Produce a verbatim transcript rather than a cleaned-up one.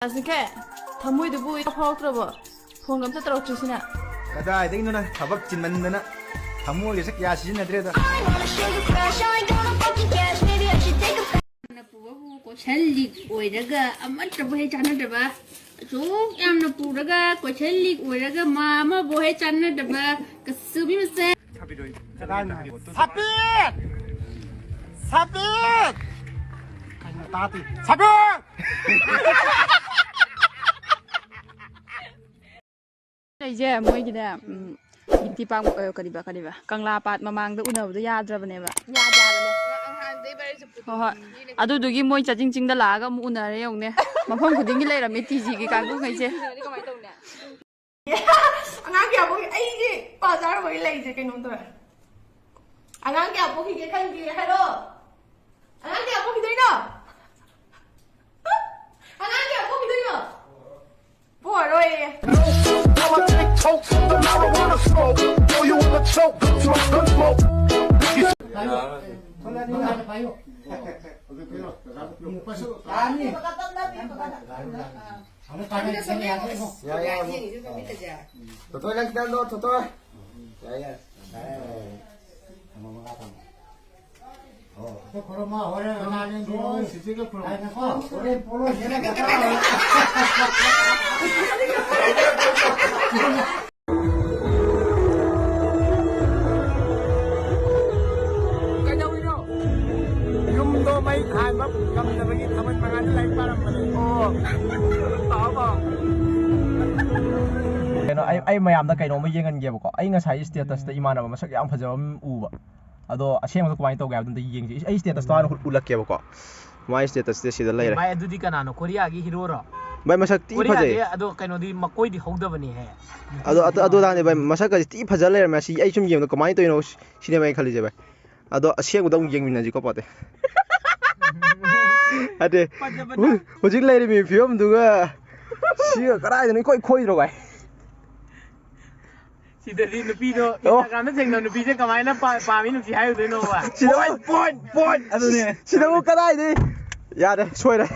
ꯑꯁꯤꯈꯦ, ꯊꯃꯣꯏꯗꯨꯕꯨ ꯏꯄꯥꯎ ꯐꯥꯎꯔꯛꯇ꯭ꯔꯕꯣ? ꯐꯣꯟꯒ ꯑꯝꯇ ꯇꯧꯔꯛꯇ꯭ꯔꯤꯁꯤꯅ? ꯀꯗꯥꯏꯗꯒꯤꯅꯣꯗ, ꯊꯕꯛ ꯆꯤꯟꯃꯟꯗꯅ ꯊꯃꯣꯏꯒꯁꯦ ꯀꯌꯥ ꯁꯤꯖꯤꯟꯅꯗ꯭ꯔꯦꯗ꯫ ꯌꯥꯝꯅ ꯄꯨꯕꯕꯨ ꯀꯣꯏꯁꯟ ꯂꯤꯛ ꯑꯣꯏꯔꯒ ꯑꯃꯠꯇꯕꯨ ꯍꯦꯛ ꯆꯥꯟꯅꯗꯕ, ꯑꯁꯨꯛ ꯌꯥꯝꯅ ꯄꯨꯔꯒ ꯀꯣꯏꯁꯟ ꯂꯤꯛ ꯑꯣꯏꯔꯒ ꯃꯥ ꯑꯃꯕꯨ ꯍꯦꯛ ꯆꯥꯟꯅꯗꯕ ꯀꯁꯨꯕꯤ ꯃꯆꯥ꯫ ꯁꯄꯤꯠ! ꯁꯄꯤꯠ! ꯀꯩꯅꯣ ꯇꯥꯗꯦ꯫ ꯁꯄꯤꯠ! ꯑꯩꯁꯦ ꯃꯣꯏꯒꯤꯅꯦ, ꯎꯝ, ꯕꯤꯇꯤ ꯄꯥꯛ, ꯑ, ꯀꯔꯤꯕ, ꯀꯔꯤꯕ, ꯀꯪꯂꯥ ꯄꯥꯠ ꯃꯃꯥꯡꯗ ꯎꯅꯕꯗꯣ ꯌꯥꯗ꯭ꯔꯕꯅꯦꯕ꯫ ꯌꯥꯗ꯭ꯔꯕꯅꯦ꯫ ꯍꯣꯏ, ꯍꯣꯏ꯫ ꯑꯗꯨꯗꯨꯒꯤ ꯃꯣꯏ ꯆꯥꯖꯤꯡ ꯆꯤꯡꯗ ꯂꯥꯛꯑꯒ ꯑꯃꯨꯛ ꯎꯅꯔꯦ ꯌꯦꯡꯉꯨꯅꯦ꯫ ꯃꯐꯝ ꯈꯨꯗꯤꯡꯒꯤ ꯂꯩꯔꯝꯃꯦ ꯇꯤ ꯖꯤꯒꯤ ꯀꯥꯡꯕꯨꯈꯩꯁꯦ꯫ ꯀꯃꯥꯏꯅ ꯇꯧꯅꯤ? ꯑꯉꯥꯡ ꯀꯌꯥ ꯄꯣꯛꯈꯤ? ꯑꯩꯒꯤ ꯄꯥ ꯆꯥꯔꯨꯕꯒꯤ ꯂꯩꯁꯦ ꯀꯩꯅꯣꯝ ꯇꯧꯔꯦ꯫ ꯑꯉꯥꯡ ꯀꯌꯥ ꯄꯣꯛꯈꯤꯒꯦ ꯈꯪꯒꯦ ꯍꯥꯏꯔꯣ? ꯑꯉꯥꯡ ꯀꯌꯥ ꯄꯣꯛꯈꯤꯗꯣꯏꯅꯣ? ꯑꯉꯥꯡ ꯀꯌꯥ ꯄꯣꯛꯈꯤꯗꯣꯏꯅꯣ? ꯄꯣꯛꯑꯔꯣꯏꯌꯦ꯫ ꯌꯥꯏ, ꯌꯥꯏ, ꯑꯃꯨꯛ꯫ ꯇꯣꯇꯣ, ꯅꯪ ꯈꯤꯇꯪ ꯅꯣꯛ, ꯇꯣꯇꯣ꯫ ꯌꯥꯏ, ꯌꯥꯏ꯫ ꯌꯥꯏ, ꯌꯥꯏ꯫ ꯈꯨꯔꯨꯝꯃꯣ, ꯍꯣꯔꯦꯟ ꯑꯣꯖꯥꯁꯤꯡ ꯈꯨꯔꯨꯝꯃꯣ꯫ ꯍꯣꯔꯦꯟ ꯄꯣꯂꯣ ꯁꯦꯠꯂꯒ ꯀꯩꯗꯧꯔꯤꯅꯣ? ꯌꯨꯝꯗꯣ ꯃꯩ ꯊꯥꯟꯕ ꯉꯝꯗꯕꯒꯤ ꯊꯥꯕꯜ ꯃꯉꯥꯜꯗ ꯂꯥꯏꯔꯤꯛ ꯄꯥꯔꯝꯕꯅꯦ꯫ ꯑꯣ꯫ ꯇꯥꯕ꯫ ꯀꯩꯅꯣ, ꯑꯩ, ꯑꯩ ꯃꯌꯥꯝꯗ ꯀꯩꯅꯣꯝꯃ ꯌꯦꯡꯍꯟꯒꯦꯕꯀꯣ꯫ ꯑꯩ ꯉꯁꯥꯏ status ꯇ ꯏꯃꯥꯟꯅꯕ ꯃꯁꯛ ꯌꯥꯝ ꯐꯖꯕ ꯑꯃ ꯎꯕ꯫ ꯑꯗꯣ ꯑꯁꯦꯡꯕꯗꯣ ꯀꯃꯥꯏꯅ ꯇꯧꯒꯦ ꯍꯥꯏꯕꯗꯣ ꯑꯝꯇ ꯌꯦꯡꯁꯤ꯫ ꯑꯩ status ꯇꯣ ꯍꯥꯟꯅ ꯎꯠꯂꯛꯀꯦꯕꯀꯣ꯫ ꯃꯥꯏ status ꯁꯦ ꯁꯤꯗ ꯂꯩꯔꯦ꯫ ꯚꯥꯏ, ꯑꯗꯨꯗꯤ ꯀꯅꯥꯅꯣ? ꯀꯣꯔꯤꯌꯥꯒꯤ ꯍꯤꯔꯣꯔꯣ? ꯚꯥꯏ, ꯃꯁꯛ ꯊꯤ ꯀꯣꯔꯤꯌꯥꯗꯤ ꯐꯖꯩ꯫ ꯑꯗꯣ ꯀꯩꯅꯣꯗꯤ ꯃꯀꯣꯏꯗꯤ ꯍꯧꯗꯕꯅꯦꯍꯦ꯫ ꯑꯗꯣ, ꯑꯗꯨ, ꯑꯗꯨ ꯇꯥꯅꯦ ꯚꯥꯏ, ꯃꯁꯛꯀꯁꯦ ꯊꯤ ꯐꯖ ꯂꯩꯔꯝꯃꯦ꯫ ꯑꯁꯤ ꯑꯩ ꯁꯨꯝ ꯌꯦꯡꯕꯗ ꯀꯃꯥꯏꯅ ꯇꯧꯔꯤꯅꯣ ꯁꯤꯅꯦꯕ ꯑꯩꯅ ꯈꯜꯂꯤꯁꯦ ꯚꯥꯏ꯫ ꯑꯗꯣ ꯑꯁꯦꯡꯕꯗ ꯑꯃꯨꯛ ꯌꯦꯡꯃꯤꯟꯅꯁꯤꯀꯣ, ꯄꯣꯠꯇꯦ꯫ ꯅꯠꯇꯦ, ꯐꯖꯕꯅ꯫ ꯍꯧ-, ꯍꯧꯖꯤꯛ ꯂꯩꯔꯤꯕ ꯐꯤꯕꯝꯗꯨꯒ ꯁꯤꯒ ꯀꯗꯥꯏꯗꯅꯣ ꯏꯈꯣꯏ ꯈꯣꯏꯗ꯭ꯔꯣ ꯚꯥꯏ? ꯁꯤꯗꯗꯤ ꯅꯨꯄꯤꯗꯣ ꯑꯣ꯫ Instagram ꯗ ꯊꯦꯡꯅꯕ ꯅꯨꯄꯤꯁꯦ ꯀꯃꯥꯏꯅ ꯄꯥ-, ꯄꯥꯝꯃꯤ ꯅꯨꯡꯁꯤ ꯍꯥꯏꯔꯨꯗꯣꯏꯅꯣꯕ? ꯁꯤꯗ ꯄꯣꯏꯟ, ꯄꯣꯏꯟ, ꯄꯣꯏꯟ꯫ ꯑꯗꯨꯅꯦ꯫ ꯁꯤꯗꯕꯨ ꯀꯗꯥꯏꯗꯩ? ꯌꯥꯔꯦ, ꯁꯣꯏꯔꯦ꯫